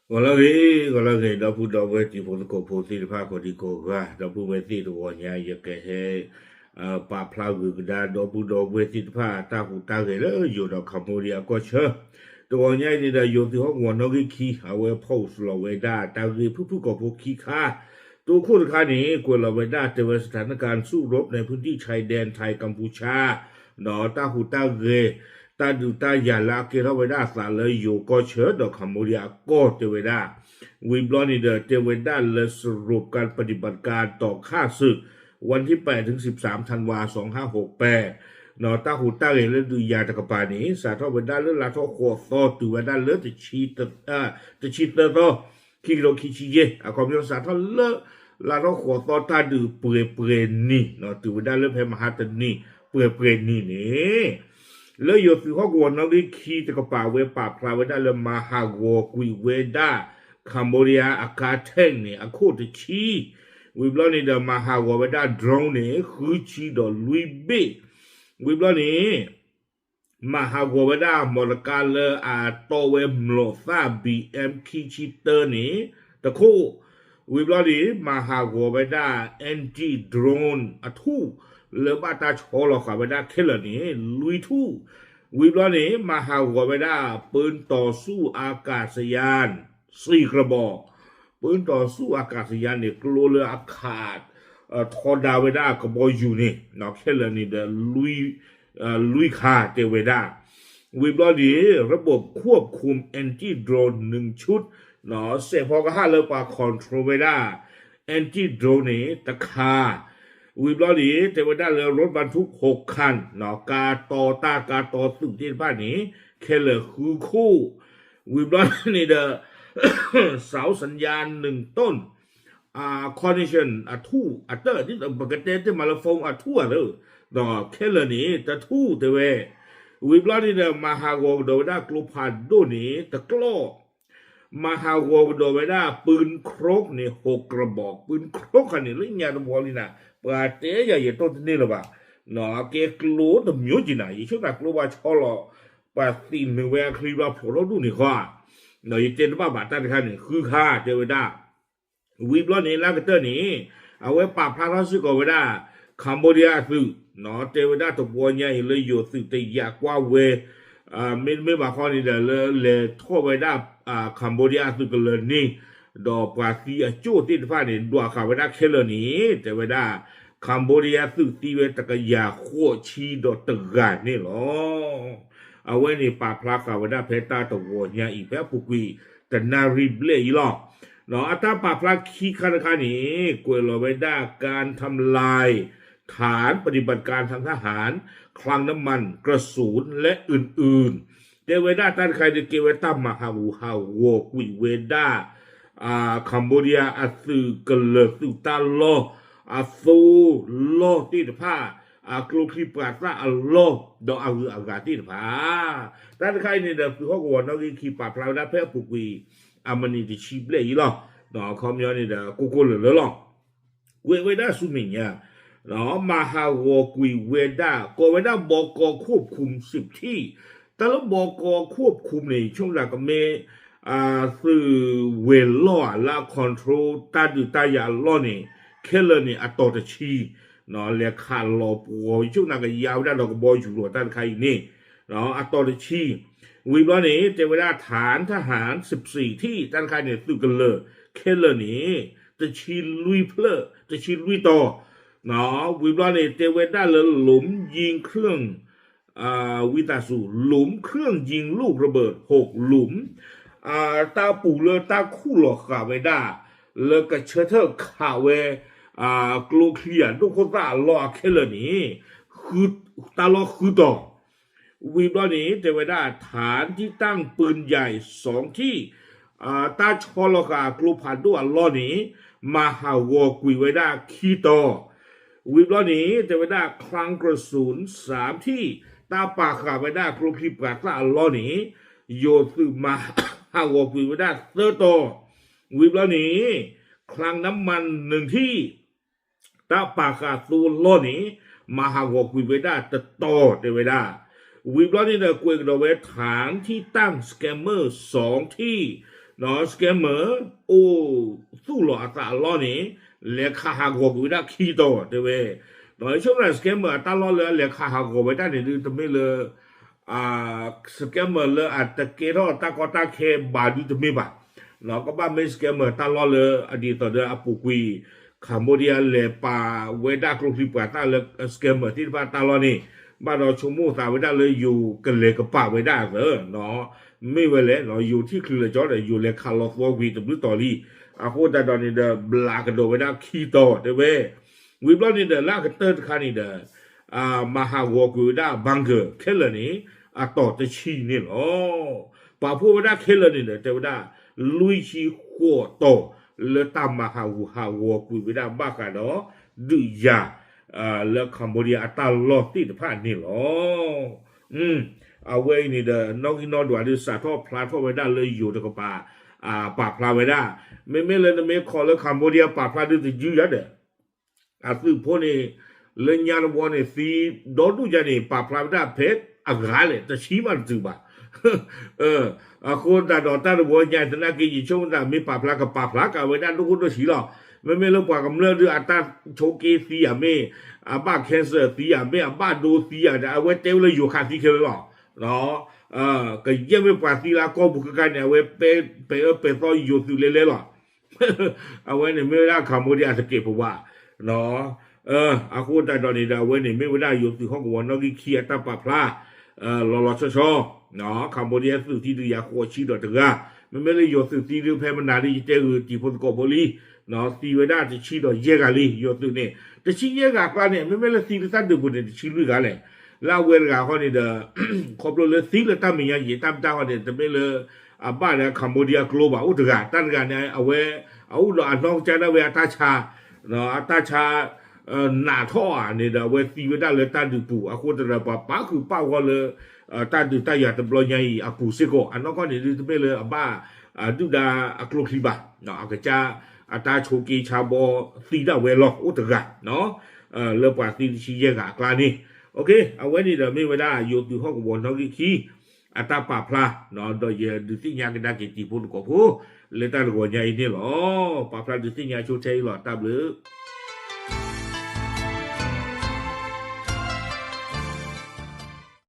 ဂီၤလၢအဂ့ၤ, ဂီၤလၢအဂ့ၤ, ဒီပုၢ်ဒီဝဲၢ်တံၤဖိသကိးဖိသ့ၣ်တဖၣ် ကိးဒံကိးဂၤ, ဒီပုၢ်ဝဲၢ်သ့ၣ်တဂီၤညါ ယကဟဲ ပာ်ဖျါဂုာ်ကဒါ ဒီပုၢ်ဒီဝဲၢ်သ့ၣ်တဖၣ် တၢ်ဟူးတၢ်ဂဲၤလၢယိၤဒီး Cambodia အကီၢ်ဆၢ, တဂီၤညါအံၤန့ၣ်ဒီး ယိၤသုးဟီၣ်ကဝီၤနီၣ်ဂံၢ်ခံ အဝဲ post လီၤဝဲဒၣ် တၢ်ဂ့ၢ်ဖုၣ်ဖုၣ်ကိာ်ဖိခံခါ, တိခိၣ်တခါန့ၣ် ကွဲးလီၤဝဲဒၣ် တဲဝဲ สถานการณ์สู้รบในพื้นที่ชายแดนไทยกัมพูชา ဒီးတၢ်ဟူးတၢ်ဂဲၤ တၢ်ဒုးတၢ်ယၤလၢအကဲထီၣ်ဝဲဒၣ်အသးလၢယိၤကီၢ်ဆၢဒီး Cambodia အကီၢ်တဲဝဲဒၣ်, ဝံၤဘျီန့ၣ်ဒီး တဲဝဲဒၣ်လၢ สรุปการปฏิบัติการต่อข้าศึก วันที่แปดถึงสิบสามธันวาสองห้าหกแปด ဒီးတၢ်ဟူးတၢ်ဂဲၤလၢဒုးယၤတကပၤန့ၣ် စးထီၣ်ဝဲဒၣ်လၢလါထီၣ်ဃိးသီ တုၤဝဲဒၣ်လၢ တဆံသၢသီ ခံကထိခံဆံယဲၢ်, အခီပညီစးထီၣ်လၢ လါထီၣ်ဃိးသီတၢ်ဒုးပှဲၤပှဲၤနံၤ တုၤဝဲဒၣ်လၢဖဲမဟါတနံၤ ပှဲၤပှဲၤနံၤန့ၣ် လၢယိၤသုးဟီၣ်ကဝီၤနီၣ်ဂံၢ်ခံတကပၤ အဝဲပာ်ဖျါဝဲဒၣ်လၢ မၤဟးဂီၤကွံာ်ဝဲဒၣ် Cambodia အကါ tank န့ၣ် အခိၣ်တဆံ, ဝံၤဘျီန့ၣ်ဒီး မၤဟးဂီၤဝဲဒၣ် drone န့ၣ် ဃုဆံဒီးလွံၢ်ဘ့ၣ်, ဝံၤဘျီန့ၣ် မၤဟးဂီၤဝဲဒၣ် မော်တော်ကားလၢအတီဝဲ မျိာ်သၣ် ဘီအၣ် ခံဆံတၢန့ၣ် တခိၣ်, ဝံၤဘျီန့ၣ် မၤဟးဂီၤဝဲဒၣ် anti drone အထူၣ် လၢဘၣ်တၢ်ဆီလီၤဃာ်ဝဲဒၣ်ခဲလၢာ်န့ၣ် လွံၢ်ထူၣ်, ဝံၤဘျီန့ၣ် မၤဟးဂီၤဝဲဒၣ် ปืนต่อสู้อากาศยาน สี่กระบอก, ปืนต่อสู้อากาศยาน န့ၣ် ကျိလၢအခး ထီဒါဝဲဒၣ်ကဘီယူၤန့ၣ် ခဲလၢာ်န့ၣ်ဒီး လွံၢ်ခါတဲဝဲဒၣ်, ဝံၤဘျီန့ၣ် ระบบควบคุม anti drone หนึ่งชุด စဲးဖီကဟၣ်လၢပှၤ control ဝဲဒၣ် anti drone န့ၣ် တခါ, ဝံၤဘျီန့ၣ် တဲဝဲဒၣ်လၢ รถบรรทุก หกคัน ကါတီတၢ်ကါတီသုးသ့ၣ်တဖၣ်န့ၣ် ခဲလၢာ်ဃုခိၣ်, ဝံၤဘျီန့ၣ်ဒီး เสาสัญญาณ หนึ่งต้น connection အထူၣ်အတၢၢ် ဒ်သိးပကတဲတ့ၢ်မးလၢ phone အထူၣ်အတၢၢ်, ဒီးခဲလၢာ်န့ၣ် တထူၣ်တဲဝဲ, ဝံၤဘျီန့ၣ်ဒီး မၤဟးဂီၤကဒီးဝဲဒၣ်ကျိဖးဒိၣ်န့ၣ် တကျီၢ် မၤဟးဂီၤကဒီးဝဲဒၣ် ปืนครก န့ၣ် หกกระบอก, ปืนครก ခါန့ၣ် လၢညါတဘျီလံနၤ ပှၤတဲယၤယတိၢ်တန့ၢ်လၢၤဘၣ်, အကဲကျိတမျိုးက့ၤနၤ ယဆိကမိၣ်ကျိပှၤဆီလီၤ ပှၤသံးနုာ်ဝဲအချံဘျီဖျိးထီၣ်ဒူၣ်န့ၣ်ဃီဧါ, ယတဲတဘၣ်ဘၣ်တၢ်တခါန့ၣ် ဃုခါတဲဝဲဒၣ် ဝံၤဘျီန့ၣ် လၢကတၢၢ်န့ၣ် အဝဲပာ်ဖျါထီၣ်စ့ၢ်ကီးဝဲဒၣ် Cambodia အသုး, တဲဝဲဒၣ်တဘျီညါအံၤလၢယိၤသုးတယာ်ကွၢ်ဝဲ, မ့တမ့ၢ်ဘၣ်ဃီန့ၣ်ဒီး လၢလဲၤထီၣ်ဝဲဒၣ် Cambodia အသုးကလၢၤန့ၣ်, ဒီးပှၤသံအကၠိၣ်သ့ၣ်တဖၣ်န့ၣ် ဒွးဃာ်ဝဲဒၣ်ခဲလၢာ်န့ၣ် တဲဝဲဒၣ် Cambodia သုးသံဝဲတကယၤဃိးဆံဒီးတဂၤန့ၣ်လီၤ. အဝဲန့ၣ်ပာ်ဖျါဃာ်ဝဲဒၣ်ဖဲတၢ်တဂီၤညါအံၤ ဖဲအပူၤကွံာ် တနၣ်ရံၣ်ဘျဲၣ်အံၤလီၤ. အတၢ်ပာ်ဖျါခံခါတခါန့ၣ် ကွဲးလီၤဝဲဒၣ် การทำลายฐานปฏิบัติการทางทหาร คลังน้ำมัน กระสุน และอื่นๆ တဲဝဲဒၣ်တၢ်တခါအံၤန့ၣ် ကဲဝဲတၢ်မၤဟးဂူာ်ဟးဂီၤကွံာ်ဝဲဒၣ် Cambodia အသုးကလၢၤသုးတၢ်လီၢ် အသိလီၢ်သ့ၣ်တဖၣ် အကျိချံပှၤသၣ်အလီၢ် ဒီးအဂုၤအဂၤသ့ၣ်တဖၣ် တၢ်တခါအံၤန့ၣ်ဒီး သုးဟီၣ်ကဝီၤနီၣ်ဂံၢ်ခံ ပာ်ဖျါဝဲဒၣ်ဖဲအပူၤကွံာ် အမံးနံးတဆံဘျဲၣ်အံၤလီၤ. အခီပညီန့ၣ်ဒီး ကိၢ်ကိၢ်လၢၤလၢၤလီၤ. ကွဲးဝဲဒၣ်ဆူမဲာ်ညါ မၤဟးဂီၤကွံာ်ဝဲဒၣ် ကိးဝဲဒၣ် บก.ควบคุม สิบที่ တၢ်လၢ บก.ควบคุม န့ၣ် ဆိကမိၣ်ကမ့ၢ် သုးဝဲၤလီၢ်ဧါ လၢအ control တၢ်ဒုးတၢ်ယၤအလီၢ်န့ၣ် ခဲလၢာ်န့ၣ် အတီၤတဆံ လဲၤခးလီၤပှီၤ ဆိကမိၣ်ကယါဝဲဒၣ်ဒီးကဘီယူၤလီၤ တၢ်တခါအံၤန့ၣ် အတီၤတဆံ ဝံၤဘျီန့ၣ် တဲဝဲဒၣ် ฐานทหาร สิบสี่ที่ တၢ်တခါန့ၣ် သုးကလၢၤခဲလၢာ်န့ၣ် တဆံလွံၢ်ဖျၢၣ် တဆံလွံၢ်တီၤ ဝံၤဘျီန့ၣ် တဲဝဲဒၣ်လၢ หลุมยิงเครื่อง ဝံသးစူၤ หลุมเครื่องยิงลูกระเบิด หกหลุม တၢ်ပူၤလၢတၢ်ခူၣ်လီၤဃာ်ဝဲဒၣ် လၢကဆၢထၢၣ်ခးဝဲ ကျိချံယၤဒိၣ်ခိၣ်သၣ်အလီၢ်အခဲလၢာ်န့ၣ် တၢ်လီၢ်ဃုတီၤ ဝံၤဘျီန့ၣ် တဲဝဲဒၣ် ฐานที่ตั้งปืนใหญ่ สองที่ တၢ်ဆီလီၤဃာ်ကျိဖးဒိၣ်အလီၢ်န့ၣ် မၤဟးဂီၤကွံာ်ဝဲဒၣ်ခံတီၤ ဝံၤဘျီန့ၣ် တဲဝဲဒၣ် คลังกระสุน สามที่ တၢ်ပာ်ဃာ်ဝဲဒၣ်ကျိချံပှၤသၣ်အလီၢ်န့ၣ် ယိၤသုးမၤဟးဂီၤကွံာ်ဝဲဒၣ်သၢတီၤ ဝံၤဘျီန့ၣ် คลังน้ำมัน หนึ่งที่ တၢ်ပာ်ဃာ်သိလီၢ်န့ၣ် မၤဟးဂီၤကွံာ်ဝဲဒၣ်တတီၤတဲဝဲဒၣ် ဝံၤဘျီန့ၣ်ဒီးကွဲးကဒီးဝဲ ฐานที่ตั้งสแกมเมอร์ สองที่ scammer အိၣ်သူၣ်လီၤအသးအလီၢ်န့ၣ် လဲၤခးဟးဂီၤကွံာ်ဝဲဒၣ်ခံတီၤတဲဝဲ, ဒီးဆိကမိၣ် scammer အတၢ်လီၢ်လၢအလဲၤခးဟးဂီၤဝဲဒၣ်န့ၣ်ဒုး တမ့ၢ်လၢ scammer လၢအတကဲထီၣ်တၢ်ကီတၢ်ခဲဘၣ်ဒုးတမ့ၢ်ဘၣ်, ကဘၣ်မ့ၢ် scammer တၢ်လီၢ်လၢအဒ်သိးဒီးအပူၤကွံာ် Cambodia လဲၤပာ်ဝဲဒၣ်ကျိချံပှၤသၣ်လၢ scammer သ့ၣ်တဖၣ်တၢ်လီၢ်န့ၣ် ဘၣ်ဒီးဆိကမိၣ်သးဝဲဒၣ်လၢယိၤကလဲၤကပာ်ဝဲဒၣ်အသး မ့ၢ်ဝဲလဲၣ် ယိၤထံၣ်ချုးလၢာ်ကၠီဒီး ယိၤလဲၤခးလီၤသီကွံာ်တဘျုးတီၤလံ, အဃိသတးဒီးန့ၣ်ဒီး ဘျးကဒီးဝဲဒၣ်ခံတီၤတဲဝဲ, ဝံၤဘျီန့ၣ်ဒီး လၢအကတၢၢ်တခါန့ၣ်ဒီး မၤဟးဂီၤကွံာ်ဝဲဒၣ် bunker ခဲလၢာ်န့ၣ် အတီၤတဆံန့ၣ်လီၤ. ပာ်ဖှိၣ်ဝဲဒၣ်ခဲလၢာ်န့ၣ်ဒီး တဲဝဲဒၣ် လွံၢ်ဆံဃိးတီၤ လၢတၢ်မၤဟးဂူာ်ဟးဂီၤကွံာ်ဝဲဒၣ်ဘၣ်ဃးဒီး ဒုးယၤ လၢ Cambodia အတၢ်လီၢ်သ့ၣ်တဖၣ်န့ၣ်လီၤ. အဝဲအံၤန့ၣ်ဒီး နီၣ်ဂံၢ်နီၣ်ဒွးဒုး စးထီၣ်ဖျါထီၣ်ဝဲဒၣ်လၢယိၤတကပၤ ပာ်ဖျါဝဲဒၣ်, မ့မ့ၢ်လၢနမ့ၢ်ခိးလၢ Cambodia ပာ်ဖျါဒုးတယုၢ်ယၤဒီး အသုးဖိန့ၣ် လၢညါတဝီန့ၣ် သံဒီဒူၣ်ယါန့ၣ် ပာ်ဖျါဝဲဒၣ်ဖဲအဂၤလဲၣ် တဆံမးတတုၤဘၣ်. အဃိသတးဒီးတၢ်တဝီညါ သနာ်က့ ယဆိကမိၣ်သး မ့ၢ်ပာ်ဖျါကပာ်ဖျါက့ၤဝဲဒၣ်ဒိၣ်ခိၣ်ဒိၣ်ဆံးလီၤ. မ့မ့ၢ်လၢပှၤကမျၢၢ်ဒုး အတၢ်ဆိးက့သံဧါ မ့ၢ်အဘၣ် cancer သံဧါ မ့ၢ်အဘၣ်ဒိသံဧါဒီး အဝဲတဲဝဲလၢယိၤခးသံခဲလၢာ်လီၤ. ကယဲၢ်မ့ၢ်ပှၤသံလၢအကီၢ်ပူၤခဲခါန့ၣ် အဝဲပဲာ်အၢပဲာ်သီယိၤသုးလဲၤလဲၤလီၤ. အဝဲန့ၣ်မ့ၢ်ဝဲဒၣ် Cambodia အသကဲးပဝး, အဃိသတးဒီးန့ၣ်ဒီး အဝဲန့ၣ်မ့ၢ်ဝဲဒၣ် ယိၤသုးဟီၣ်ကဝီၤနီၣ်ဂံၢ်ခံအတၢ်ပာ်ဖျါ လီၤလီၤဆီဆီ, Cambodia သုးသံဒုးယၤဃိးဆံဒီးတဂၤ, မ့မ့ၢ်လၢယိၤသုးသံဒုး ဖဲမနၤဒုး ယတဲဂုာ်တံၤဖိသကိးဖိလံ, သံဝဲဒၣ်တဆံဒီးယဲၢ်ဂၤလံ ယိၤသုးန့ၣ်, တဆံယဲၢ်ဂၤအကျါန့ၣ် မ့မ့ၢ်လၢသံလၢတၢ်ဒုးပူၤန့ၣ် တဆံလွံၢ်ဂၤလဲၣ်. လၢအဝဲတဂၤဃီန့ၣ်ဒီး ခီဖျိလၢသံလၢတၢ်မဲာ်ညါယံာ်တၢ်မ့ၢ်တၢ်ဃီန့ၣ် တမ့ၢ်လၢ အဘၣ်ဒီး Cambodia ကျိဘၣ် အိၣ်တဂၤ, တၢ်တဂၤန့ၣ် အဝဲ အအိၣ်ဒီးအနီၢ်ကစၢ်ဒၣ်ဝဲအတၢ်ဆါ, အတၢ်ဆါ နးထီၣ်ဧါန့ၣ်ဒီး အဝဲသံဝဲဒၣ်လၢတၢ်ဒုးပူၤ, အဃိသတးဒီး ပှၤပာ်ဃုာ်ပာ်ဂီၢ်လၢ တၢ်ဒုးတၢ်ယၤတဘျီညါအံၤအပူၤစ့ၢ်ကီး, အနီၢ်ကီၢ်န့ၣ်ဒုး တမ့ၢ်လၢအဘၣ် ဒုၣ်ဒါအကျိချံဘၣ်, အကစၢ် အတၢ်ဆိးက့ဆါဘီ သံဒၣ်ဝဲလီၤ အိၣ်တဂၤ လၢပှၤသံတဆံယဲၢ်ဂၤအကျါန့ၣ်, အဝဲန့ၣ်ဒီးမ့ၢ်ဝဲဒၣ် ယိၤသုးဟီၣ်ကဝီၤနီၣ်ဂံၢ်ခံ အတၢ်ပာ်ဖျါ, ဒီးယဒုးသ့ၣ်ညါကဒါက့ၤတံၤဖိသကိးဖိ လၢတၢ်တဂီၤညါအံၤန့ၣ်လီၤ. ပာ်ဖျါဒုးသ့ၣ်ညါဆိထဲအံၤလီၤ. တၢ်ဘျုး